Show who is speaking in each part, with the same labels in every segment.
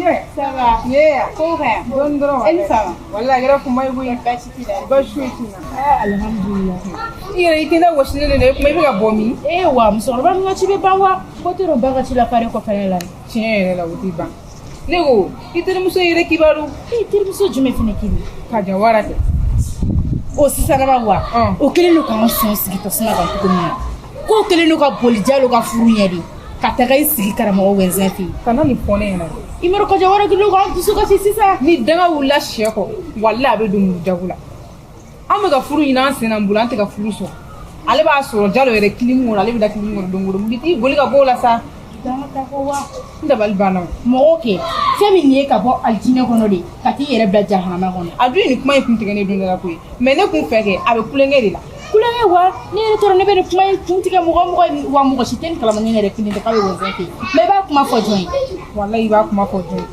Speaker 1: Jumɛn?
Speaker 2: Ça va.
Speaker 1: Yeah.
Speaker 2: Ko ka yan.
Speaker 1: Dɔɔni dɔrɔn.
Speaker 2: E ni fama.
Speaker 1: Walahi a kɛra kuma ye koyi.
Speaker 2: Baasi t'i la.
Speaker 1: Baasi foyi t'i la.
Speaker 2: Ah, alhamdulillah.
Speaker 1: I yɛrɛ i tɛ wɔsilen de la, kuma i bɛ ka bɔ min?
Speaker 2: Eh wa musokɔrɔba min ka ci bɛ ban wa? Ko tɛ dɔn ba ka ci la fari kɔfɛ la.
Speaker 1: Tiɲɛ yɛrɛ la o tɛ ban. Ne ko i terimuso yɛrɛ kibaru.
Speaker 2: E terimuso jumɛn fɛnɛ kiri?
Speaker 1: Ka jawara kɛ.
Speaker 2: O sisanama wa? O kɛlen don k'an sɔn sigi tasuma kan cogo min na. K'o kɛlen don ka boli Jalo ka furu ɲɛ de. Ka taga i sigi karamɔgɔ Wɛnzɛn fɛ yen.
Speaker 1: Kana nin fɔ ne ɲɛna dɛ.
Speaker 2: I m'a dɔn ka jawara kɛlen don k'an dusu kasi sisan.
Speaker 1: Ni danga wulila sɛ kɔ, walahi a bɛ don muru jago la. An bɛ ka furu ɲini an sen n'an bolo, an tɛ ka furu sɔrɔ. Ale b'a sɔrɔ Jalo yɛrɛ kilimu kɔnɔ, ale bɛ da kilimu kɔnɔ don o don. Bi t'i boli ka bɔ o la sa.
Speaker 2: Danga ta ko wa.
Speaker 1: N dabali banna o.
Speaker 2: Mɔgɔ kɛ fɛn min ye ka bɔ alijinɛ kɔnɔ de ka t'i yɛrɛ bila jahanama kɔnɔ.
Speaker 1: A dun ye nin kuma in kun tigɛ ne don dɔ la koyi. Mais ne kun fɛ kɛ a bɛ kulonkɛ de la.
Speaker 2: Kulonkɛ wa ne yɛrɛ tɔɔrɔ ne bɛ nin kuma in kun tigɛ mɔgɔ mɔgɔ wa mɔgɔ si tɛ nin kalama ne yɛrɛ kelen tɛ k'a bɛ Wɛnzɛn fɛ yen. Mais i b'a kuma fɔ jɔn ye?
Speaker 1: Walahi i b'a kuma fɔ jɔn ye.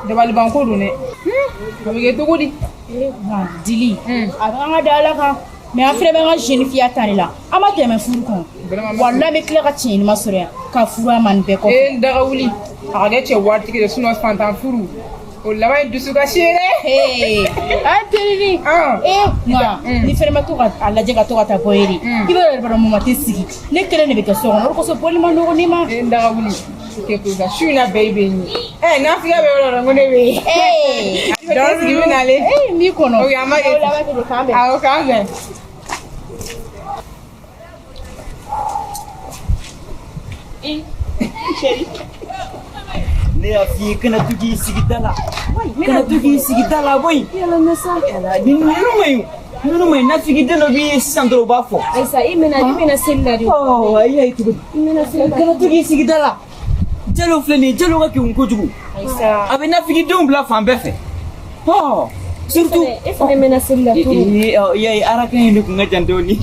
Speaker 1: Dabalibanko don dɛ. A bɛ kɛ cogo di?
Speaker 2: Dili a bɛ an ka da Ala kan. Mais an fɛnɛ bɛ an ka jeune fille ta de la. An ma tɛmɛ furu kan. Walahi an bɛ tila ka tiɲɛ ɲuman sɔrɔ yan ka furu a ma nin bɛɛ kɔfɛ.
Speaker 1: Ee n daga wuli. A ka kɛ cɛ waritigi de sinon fantan furu. O laban ye dusukasi ye dɛ.
Speaker 2: Ee an terinin. Ee nka ni fɛnɛ ma to ka a lajɛ ka to ka taa bɔ ye de. I b'a yɛrɛ dɔn mama tɛ sigi. Ne kelen de bɛ kɛ so kɔnɔ o de kosɔn bɔli ma nɔgɔn ne ma.
Speaker 1: Ee n daga wuli. Kɛ ko su in na bɛɛ bɛ yen. Ɛ nafigiya bɛ yɔrɔ o yɔrɔ n ko ne bɛ yen.
Speaker 2: Ee.
Speaker 1: Dɔɔni sigi bɛ nalen.
Speaker 2: Ee n b'i kɔnɔ.
Speaker 1: Ok an b'a kɛ.
Speaker 2: Aw laban kɛ k'an bɛn.
Speaker 1: Awɔ k'an bɛn.
Speaker 3: Ne y'a f'i ye kana to k'i sigi da la. Kana to k'i sigi da la koyi.
Speaker 4: Yala ne sa.
Speaker 3: Ni ninnu ma ɲi. Ninnu ma ɲi nafigiden dɔ b'i ye sisan dɔrɔn u b'a fɔ.
Speaker 4: Ayisa i mɛna seli la de.
Speaker 3: Ɔ ayi ayi cogo di.
Speaker 4: I mɛna seli la.
Speaker 3: Kana to k'i sigi da la. Jalo filɛ nin ye Jalo ka kegun kojugu.
Speaker 4: Ayisa.
Speaker 3: A bɛ nafigidenw bila fan bɛɛ fɛ. Ɔ surtout.
Speaker 4: E fɛnɛ mɛna seli la trop.
Speaker 3: I y'a ye araka in de kun ka jan dɔɔni.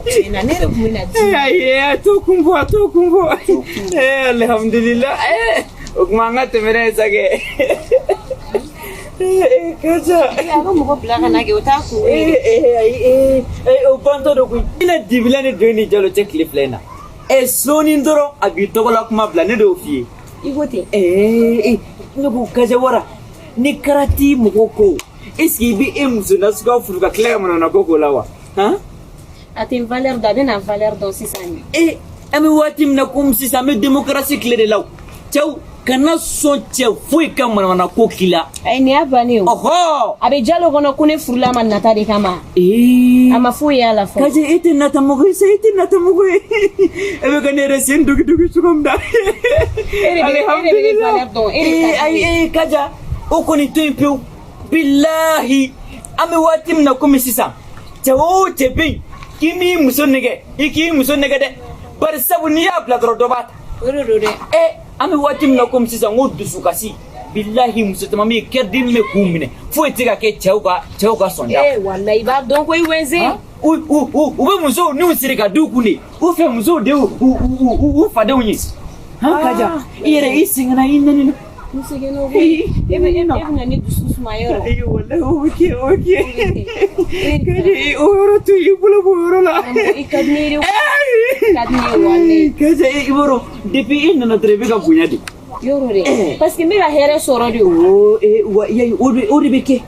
Speaker 4: Tiɲɛna ne yɛrɛ kun bɛna di.
Speaker 3: Ayi a t'o kun bɔ a t'o kun bɔ. Ee alihamudulila. O kuma an ka tɛmɛ n'a ye sa kɛ. Ee Kaja.
Speaker 4: A ka mɔgɔ bila ka na kɛ o t'a kun ye.
Speaker 3: Ee ayi ee o bantɔ don koyi. I na dibila ne don ni Jalo cɛ tile fila in na. Ɛ sɔɔni dɔrɔn a b'i tɔgɔla kuma bila ne de y'o f'i ye.
Speaker 4: I ko ten.
Speaker 3: Ee ne ko Kaja wara ni karati mɔgɔ ko est ce que i bɛ e muso nasuguya furu ka tila ka manamana ko k'o la wa? Han?
Speaker 4: A tɛ n valeur dɔn a bɛ na valeur dɔn sisan de.
Speaker 3: Ee an bɛ waati min na komi sisan an bɛ démocratie tile de la o. Cɛw kana sɔn cɛ foyi ka manamana ko k'i la.
Speaker 4: Ayi nin y'a bannen ye o.
Speaker 3: Ɔhɔ.
Speaker 4: A bɛ Jalo kɔnɔ ko ne furula ma nata de kama.
Speaker 3: Ee.
Speaker 4: A ma foyi y'a la fɔlɔ.
Speaker 3: Kaja e tɛ nata mɔgɔ ye sa e tɛ nata mɔgɔ ye. E bɛ ka ne yɛrɛ sen dogi dogi cogo min na.
Speaker 4: E de bɛ ne valeur dɔn e de ka di
Speaker 3: ayi
Speaker 4: ne ye.
Speaker 3: ee Kaja o kɔni to yen pewu. Bilahi an bɛ waati min na komi sisan cɛ o cɛ bɛ yen k'i m'i muso nɛgɛ i k'i muso nɛgɛ dɛ bari sabu n'i y'a bila dɔrɔn dɔ b'a ta.
Speaker 4: O de don dɛ.
Speaker 3: An bɛ waati min na komi sisan n ko dusukasi bilahi muso caman bɛ yen kɛrɛdimi bɛ k'u minɛ foyi tɛ ka kɛ cɛw ka sɔnda.
Speaker 4: Ee walayi i b'a dɔn koyi Wɛnzɛn.
Speaker 3: U bɛ musow n'u siri ka d'u kun de u fɛ musow de y'u fadenw ye. Han Kaja i yɛrɛ i sɛgɛnna i nɛnina.
Speaker 4: N sɛgɛnna o koyi. E bɛna ne dusu suma yɔrɔ.
Speaker 3: Ayi walayi o bɛ kɛ o bɛ kɛ. Kaja o yɔrɔ to yen i bolo b'o yɔrɔ la.
Speaker 4: I ka di ne ye dɛ. I ka di ne ye walayi.
Speaker 3: Kaja i b'a dɔn depuis i nana dɔrɔn i bɛ ka bonya de.
Speaker 4: Yɔrɔ dɛ. Parce que n bɛ ka hɛrɛ sɔrɔ de
Speaker 3: o. Wa i y'a ye o de bɛ kɛ.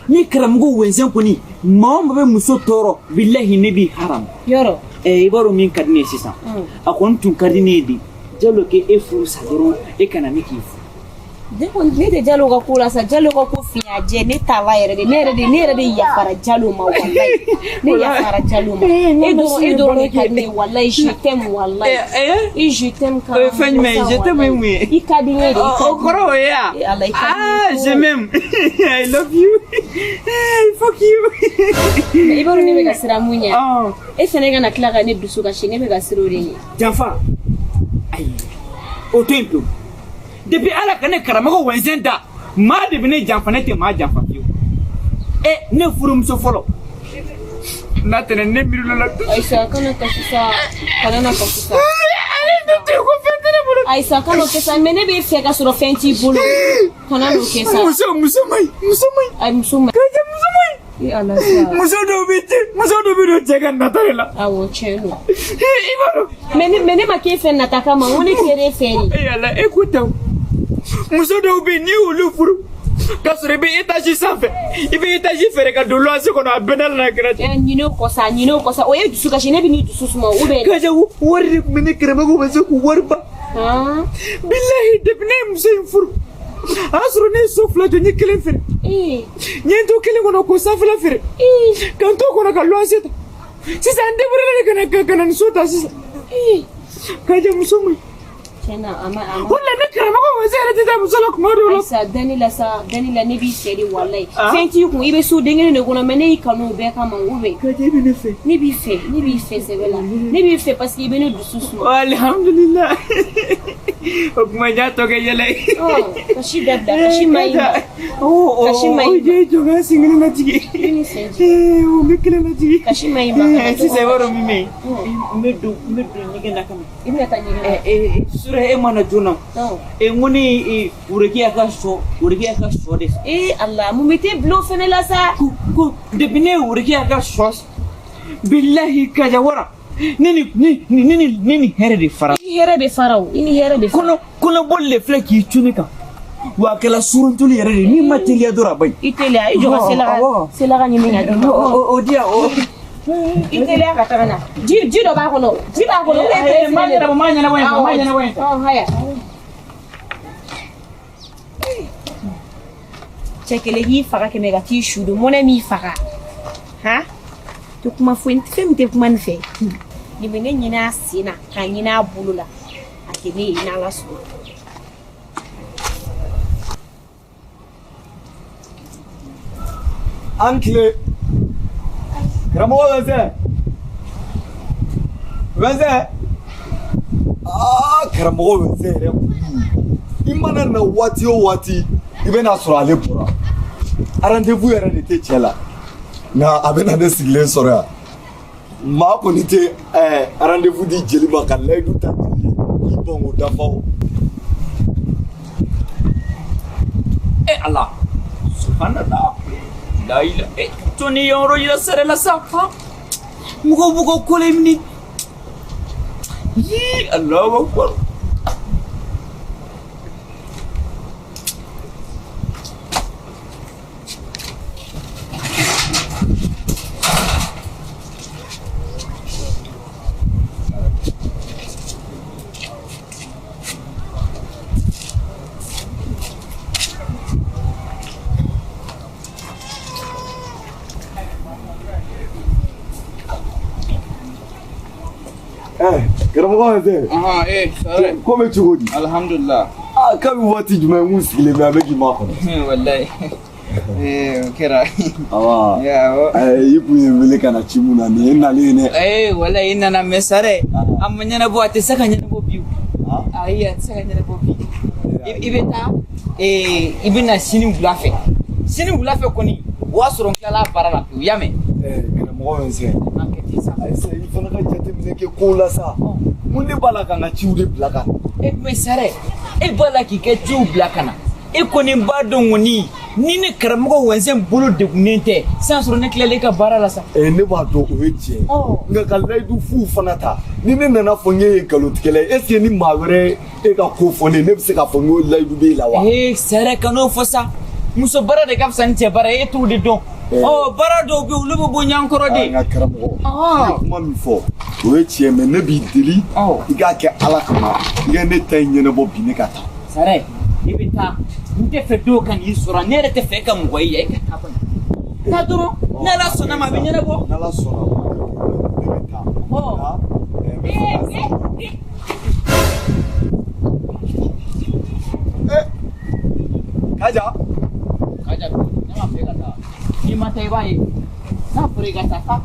Speaker 3: Ni karamɔgɔ Wɛnzɛn kɔni maa o maa bɛ muso tɔɔrɔ bilahi ne b'i haram.
Speaker 4: Yɔrɔ.
Speaker 3: I b'a dɔn min ka di ne ye sisan. A kɔni tun ka di ne ye de. Jalo k'e furu sa dɔrɔn e kana ne k'i furu.
Speaker 4: Ne kɔni ne tɛ Jalo ka ko la sa Jalo ka ko finya jɛ ne t'a la yɛrɛ de ne yɛrɛ de yafara Jalo ma walayi ne yafara Jalo ma e dɔrɔn de ka di ne ye walayi je t'aime walayi i je t'aime
Speaker 3: O ye fɛn jumɛn ye je t'aime ye mun ye
Speaker 4: i ka di n ye de
Speaker 3: o kɔrɔ o ye ya ah je m'aime I love you fuck you
Speaker 4: I b'a dɔn ne bɛ ka siran mun ɲɛ e fɛnɛ kana tila ka ne dusu kasi ne bɛ ka siran o de ɲɛ
Speaker 3: janfa ayi o to yen pewu. Depuis ala ka ne karamɔgɔ Wɛnzɛn da maa de bɛ ne janfa ne tɛ maa janfa fiyewu ne furumuso fɔlɔ n'a tɛnɛ ne miiri la.
Speaker 4: Ayisa kana kasi sa kana na kasi sa.
Speaker 3: Ale ne tɛ ko fɛn tɛ ne bolo.
Speaker 4: Ayisa kana o kɛ sa mais ne b'e fɛ ka sɔrɔ fɛn t'i bolo kana n'o kɛ sa.
Speaker 3: Muso man ɲi muso man ɲi.
Speaker 4: Ayi muso man ɲi.
Speaker 3: Kaja muso man ɲi.
Speaker 4: E Ala sa.
Speaker 3: Muso dɔw bɛ cɛ muso dɔw bɛ don cɛ ka nata de la.
Speaker 4: Awɔ tiɲɛ don.
Speaker 3: I b'a dɔn.
Speaker 4: Mais ne ma k'e fɛ nata kama n ko ne kɛra e fɛ de.
Speaker 3: E Ala e ko tan. Muso dɔw bɛ yen n'i y'olu furu k'a sɔrɔ i bɛ étage sanfɛ i bɛ étage feere ka don luwanse kɔnɔ a bɛɛ n'Ala n'a kira cɛ.
Speaker 4: Ɲinɛ o kɔ sa, ɲinɛ o kɔ sa, o ye dusu kasi, ne bɛ n'i dusu suma ou bien.
Speaker 3: Kaja wari de tun bɛ ne karamɔgɔ ma se k'u wari ban. Bilahi depuis ne ye muso in furu a y'a sɔrɔ ne ye so 2 jɔ n ye kelen feere. N ye n to kelen kɔnɔ k'o sanfɛla feere. Ka n to kɔnɔ ka luwanse ta. Sisan n débrouillé de ka na nin so ta sisan. Kaja muso ma ɲi.
Speaker 4: Tiɲɛna a ma.
Speaker 3: O de la ne karamɔgɔ Wɛnzɛn yɛrɛ tɛ taa muso la kuma dɔw la.
Speaker 4: Ayisa dani la sa, dani la ne b'i fɛ de walayi. Fɛn t'i kun, i bɛ so den kelen de kɔnɔ mais ne y'i kanu o bɛɛ kama ou bien.
Speaker 3: Kaja e bɛ ne fɛ.
Speaker 4: Ne b'i fɛ, ne b'i fɛ sɛbɛ la. Ne b'i fɛ parce que i bɛ ne dusu suma.
Speaker 3: Alhamdulillah. O kuma n y'a tɔ kɛ yɛlɛ ye.
Speaker 4: Kasi dabila, kasi ma ɲi ma. Kasi ma ɲi
Speaker 3: O jɛ jɔ ka sen kelen lajigin.
Speaker 4: I bɛ nin sen jigin.
Speaker 3: O bɛ kelen lajigin.
Speaker 4: Kasi ma ɲi ma.
Speaker 3: Sisan i b'a dɔn min bɛ yen. N bɛ don ɲɛgɛn na ka na.
Speaker 4: I bɛna taa ɲɛgɛn na.
Speaker 3: Sura e mana joona. N ko ne ye Worokiya ka sɔ de san.
Speaker 4: Ala mun bɛ t'e bila o fɛnɛ la sa.
Speaker 3: Ko depuis ne ye Worokiya ka sɔ san. Bilahi Kaja wara. Ne ni hɛrɛ de fara.
Speaker 4: I ni hɛrɛ bɛ fara o, i ni hɛrɛ bɛ fara.
Speaker 3: Kɔnɔboli de filɛ k'i cun ne kan. Wa a kɛla suruntuli yɛrɛ de n'i ma teliya dɔrɔn a ba ɲi.
Speaker 4: I teliya, i jɔ ka sela ka ɲini ka d'i ma.
Speaker 3: O di yan o.
Speaker 4: I teliya ka taga na. Ji dɔ b'a kɔnɔ, ji b'a kɔnɔ.
Speaker 3: Ma ɲɛnabɔ yen.
Speaker 4: Haya. Cɛ kelen k'i faga kɛmɛ ka t'i su don, mɔnɛ m'i faga. Han? Tɛ kuma foyi, fɛn min tɛ kuma nin fɛ. Nin bɛ ne ɲini a sen na, k'a ɲini a bolo la. A tɛ ne ye n'Ala sɔnna.
Speaker 5: An tile. Karamɔgɔ Wɛnzɛn. Wɛnzɛn. Aa karamɔgɔ Wɛnzɛn yɛrɛ i mana na waati o waati i bɛna sɔrɔ ale bɔra. Rendez-vous yɛrɛ de tɛ cɛ la. Nka a bɛna ne sigilen sɔrɔ yan. Maa kɔni tɛ rendez-vous di jeli ma ka layidu ta jeli ye k'i ban k'o dafa o.
Speaker 3: Ala subhanallah. La ilaha jɔnni yɔrɔ yira sɛrɛ la sa han mɔgɔw b'u ka ko la minɛ yii Alahu akbar.
Speaker 5: Karamɔgɔ Wɛnzɛn.
Speaker 6: Sare.
Speaker 5: Ko bɛ cogo di?
Speaker 6: Alhamdulillah.
Speaker 5: Kabi waati jumɛn n kun sigilen bɛ a bɛ k'i makɔnɔ.
Speaker 6: Wallahi. O kɛra.
Speaker 5: Awa.
Speaker 6: Awɔ.
Speaker 5: I kun ye n wele ka na ci mun na nin ye n nalen ye dɛ.
Speaker 3: Wallahi i nana mais Sare a ma ɲɛnabɔ, a tɛ se ka ɲɛnabɔ bi. Ayi a tɛ se ka ɲɛnabɔ bi. I bɛ taa i bɛ na sini wula fɛ. Sini wula fɛ kɔni o y'a sɔrɔ n tilala baara la pewu, i y'a mɛn?
Speaker 5: Karamɔgɔ Wɛnzɛn. Ayisa i fana ka jateminɛ kɛ kow la sa. Mun de b'a la ka n ka ciw de bila ka na?
Speaker 3: Mais Sare, e b'a la k'i ka ciw bila ka na. E kɔni b'a dɔn kɔni ni ne karamɔgɔ Wɛnzɛn bolo degunnen tɛ san sɔrɔ ne tilalen e ka baara la sa.
Speaker 5: Ne b'a dɔn o ye tiɲɛ ye. Nka ka layidu fuw fana ta ni ne nana fɔ n ye nkalontigɛla ye est ce que ni maa wɛrɛ e ka ko fɔ ne ne bɛ se k'a fɔ n ko layidu b'e la wa?
Speaker 3: Sare kan'o fɔ sa. Muso baara de ka fisa ni cɛ baara ye, e t'o de dɔn. Baara dɔw bɛ yen olu bɛ bɔ ɲɔgɔn kɔrɔ de.
Speaker 5: N ka karamɔgɔ, i ye kuma min fɔ o ye tiɲɛ mais ne b'i deli i k'a kɛ Ala kama i ka ne ta in ɲɛnabɔ bi ne ka taa.
Speaker 3: Sare, i bɛ taa n tɛ fɛ dɔw ka n'i sɔrɔ ne yɛrɛ tɛ fɛ ka mɔgɔ ye yan, e ka taa kɔni. Taa dɔrɔn n'Ala sɔnna ma a bɛ ɲɛnabɔ.
Speaker 5: N'Ala sɔnna ma ne bɛ taa. Kaja.
Speaker 3: Kaja, ne ma fɛ ka taa. N'i ma taa i b'a ye. N'a fɔra i ka taa taa.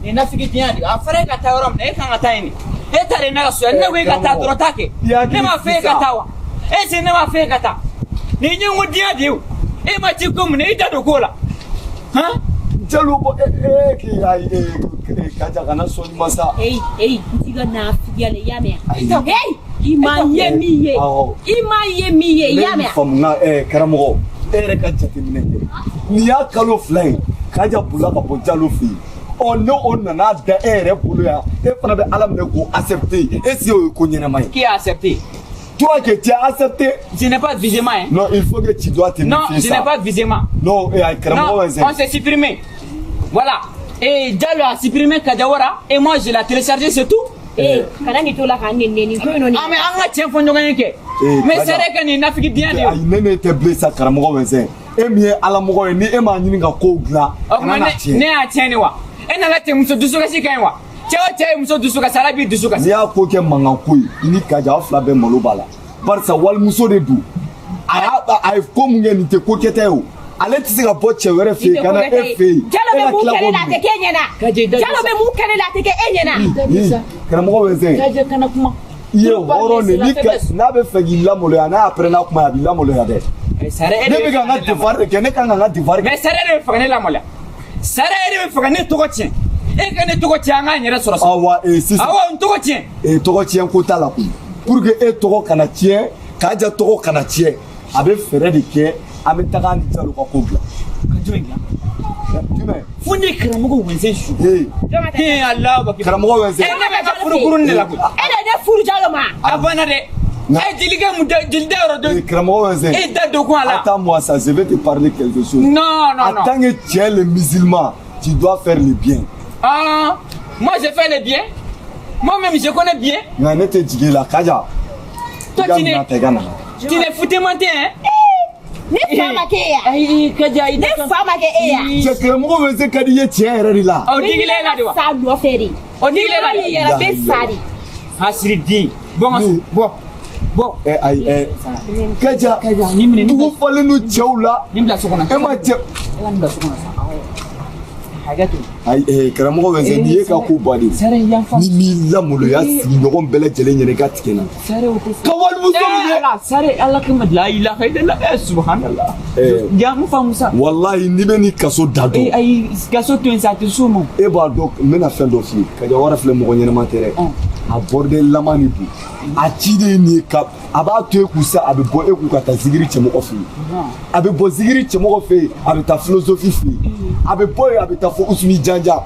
Speaker 3: Nin ye nafigidiya de ye. A fɔra e ka taa yɔrɔ min na e kan ka taa yen de. E ta de ye ne ka so ye. Ne ko e ka taa dɔrɔn taa kɛ. Ne ma fɛ e ka taa wa? E se ne ma fɛ e ka taa. Nin ye ɲɛngodenya de ye o. E ma ci ko mun na i da don ko la. Han?
Speaker 5: Jalo ko k'i ayi Kaja kana sɔn nin ma sa.
Speaker 4: N t'i ka nafigiya la i y'a mɛn? I ma ye min ye. I ma ye min ye i y'a mɛn?
Speaker 5: Ne y'i faamu nka karamɔgɔ e yɛrɛ ka jateminɛ kɛ. Nin y'a kalo 2 ye Kaja bolila ka bɔ Jalo fɛ yen. Ɔ ne o nana da e yɛrɛ bolo yan e fana bɛ Ala minɛ k'o accepter est ce que o ye ko ɲɛnama ye?
Speaker 3: K'i y'a accepter?
Speaker 5: Toi que tu as accepté.
Speaker 3: Je n'ai pas de visement. Hein.
Speaker 5: Non, il faut que tu dois te méfier.
Speaker 3: Non, je n'ai pas de visement.
Speaker 5: Non, et
Speaker 3: non, on s'est supprimé. Voilà. Et Diallo a supprimé Kadiawara et moi je l'ai téléchargé, c'est tout.
Speaker 4: Eh, kana ni tola ka nene ni ko no ni.
Speaker 3: Ah mais an ka tiɲɛ fɔ ɲɔgɔn ye kɛ. Mais c'est vrai que nin nafigi diya de ye.
Speaker 5: Ayi, ne tɛ bilen sa karamɔgɔ Wɛnsɛn. E min ye Ala mɔgɔ ye ni e m'a ɲini ka kow dilan.
Speaker 3: O tuma ne y'a tiɲɛ de wa? E nana cɛ muso dusukasi ka ɲi wa? Cɛ o cɛ ye muso dusu kasi, Ala b'i dusu kasi.
Speaker 5: N'i y'a ko kɛ mankan ko ye, i ni Kaja aw fila bɛɛ malo b'a la. Barisa walimuso de don. A ye ko mun kɛ nin tɛ ko kɛta ye o. Ale tɛ se ka bɔ cɛ wɛrɛ fɛ yen ka na e fɛ yen.
Speaker 4: Jalo bɛ mun kɛ ne la a tɛ k'e ɲɛna. Jalo bɛ mun kɛ ne la a tɛ kɛ e ɲɛna.
Speaker 5: Karamɔgɔ Wɛnsɛn.
Speaker 3: Kaja kana kuma.
Speaker 5: I ye hɔrɔn de ni n'a bɛ fɛ k'i lamaloya n'a apprenna kuma a b'i lamaloya dɛ. Ne bɛ ka n ka devoir de kɛ, ne kan ka n ka devoir kɛ.
Speaker 3: Mais Sare de bɛ fɛ ka ne lamaloya. Sare de bɛ fɛ ka ne tɔgɔ tiɲɛ. E ka ne tɔgɔ tiɲɛ an k'an yɛrɛ sɔrɔ sa.
Speaker 5: Awa sisan.
Speaker 3: Awɔ n tɔgɔ tiɲɛ.
Speaker 5: Tɔgɔ tiɲɛ ko t'a la koyi. Pour que e tɔgɔ kana tiɲɛ, Kaja tɔgɔ kana tiɲɛ, a bɛ fɛɛrɛ de kɛ. An bɛ taga ni Jalo ka ko bila.
Speaker 3: Ka jumɛn dilan?
Speaker 5: Jumɛn?
Speaker 3: Fo ne karamɔgɔ Wɛnsɛn su. Ee Alahu akibaru.
Speaker 5: Karamɔgɔ Wɛnsɛn.
Speaker 3: E ne bɛ ka furu kurun de la koyi.
Speaker 4: E de ye ne furu Jalo ma.
Speaker 3: A banna dɛ. E jelikɛ mun da jeli da yɔrɔ dɔn.
Speaker 5: Karamɔgɔ Wɛnsɛn.
Speaker 3: E da don kun a la.
Speaker 5: Attends-moi ça, je vais te parler quelque chose.
Speaker 3: Non, non, non.
Speaker 5: En tant que tu es le musulman, tu dois faire le bien.
Speaker 3: Ah, moi je fais le bien. Moi-même je connais bien.
Speaker 5: Nka ne tɛ jigin la Kaja.
Speaker 3: Toi tu n'es. Tu n'es foutument hein.
Speaker 4: Ne fa ma kɛ e ya.
Speaker 3: Ayi Kaja i
Speaker 4: ne fa ma kɛ e ya.
Speaker 5: Cɛ karamɔgɔ Wɛnsɛn ka di i ye tiɲɛ yɛrɛ de la.
Speaker 3: O digilen la de wa?
Speaker 4: Sa nɔfɛ de.
Speaker 3: O digilen la de.
Speaker 4: Yɛrɛ bɛ sa de.
Speaker 3: Hasiri den. Bɔ bɔ bɔ.
Speaker 5: Ayi Kaja.
Speaker 3: Kaja nin minɛ.
Speaker 5: Dugu falen don cɛw la.
Speaker 3: Nin bila so kɔnɔ.
Speaker 5: E ma cɛ.
Speaker 3: E ka nin bila so kɔnɔ sa. Hakɛ to.
Speaker 5: Ayi karamɔgɔ Wɛnsɛn nin ye ka ko ba de ye.
Speaker 3: Sare yanfa.
Speaker 5: Ni m'i lamaloya sigiɲɔgɔn bɛɛ lajɛlen ɲɛna i ka tigɛ n na.
Speaker 3: Sare o tɛ.
Speaker 5: Ka walimuso minɛ.
Speaker 3: Ala sare Ala kama la ilaha illallah subhanallah. Ja n fa Musa.
Speaker 5: Walahi n'i bɛ nin kaso da dɔn.
Speaker 3: Ayi kaso to yen sa a tɛ s'o ma.
Speaker 5: E b'a dɔn n bɛna fɛn dɔ f'i ye Kaja Wara filɛ mɔgɔ ɲɛnama tɛ dɛ. A bordel lama de don. A ci de ye nin ye ka a b'a to e kun sa a bɛ bɔ e kun ka taa zikiri cɛmɔgɔ fɛ yen. A bɛ bɔ zikiri cɛmɔgɔ fɛ yen a bɛ taa philosophie fɛ yen. A bɛ bɔ yen a bɛ taa fo Usumi Janja.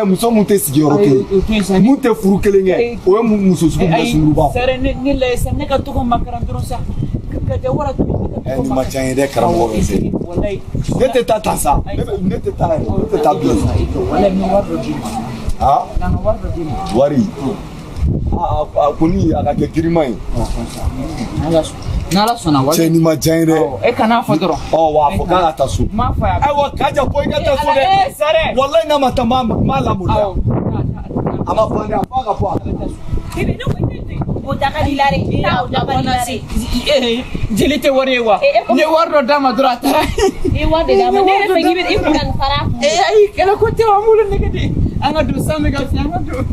Speaker 5: Muso mun tɛ sigiyɔrɔ kelen mun tɛ furu kelen kɛ o ye muso sugu jumɛn sunkuruba.
Speaker 3: Sare ne lajɛ sa ne ka tɔgɔ makaran dɔrɔn sa. Kaja Wara to yen ne ka tɔgɔ
Speaker 5: nin ma diya n ye dɛ karamɔgɔ Wɛnsɛn. Ne tɛ taa tan sa ne tɛ taa yɛrɛ ne tɛ taa bilen.
Speaker 3: Walayi n bɛ wari dɔ d'i ma.
Speaker 5: Ah?
Speaker 3: Na n ka wari dɔ d'i ma.
Speaker 5: Wari. A kɔni a ka kɛ girinman ye.
Speaker 3: N'Ala sɔnna wari.
Speaker 5: Cɛ nin ma diya n ye dɛ.
Speaker 3: E kan'a fɔ dɔrɔn.
Speaker 5: Ɔ wa a fɔ k'a ka taa so.
Speaker 3: N m'a fɔ a ye.
Speaker 5: Ayiwa Kaja bɔ i ka taa so dɛ.
Speaker 3: Ee Sare.
Speaker 5: Walayi n'a ma taa n b'a lamaloya. A ma ban dɛ a fɔ a ka bɔ a.
Speaker 4: Bébé ne ko i tɛ o da ka di la dɛ. O da ka di la dɛ.
Speaker 3: Jeli tɛ wari ye wa? N ye wari dɔ d'a ma dɔrɔn a taara.
Speaker 4: I ye wari de d'a ma ne yɛrɛ fɛ k'i bɛ i kun ka nin fara a kun.
Speaker 3: Ee ayi kɛlɛ ko tɛ wa an b'olu nɛgɛ de. An ka don san bɛ ka fiɲɛ an ka don.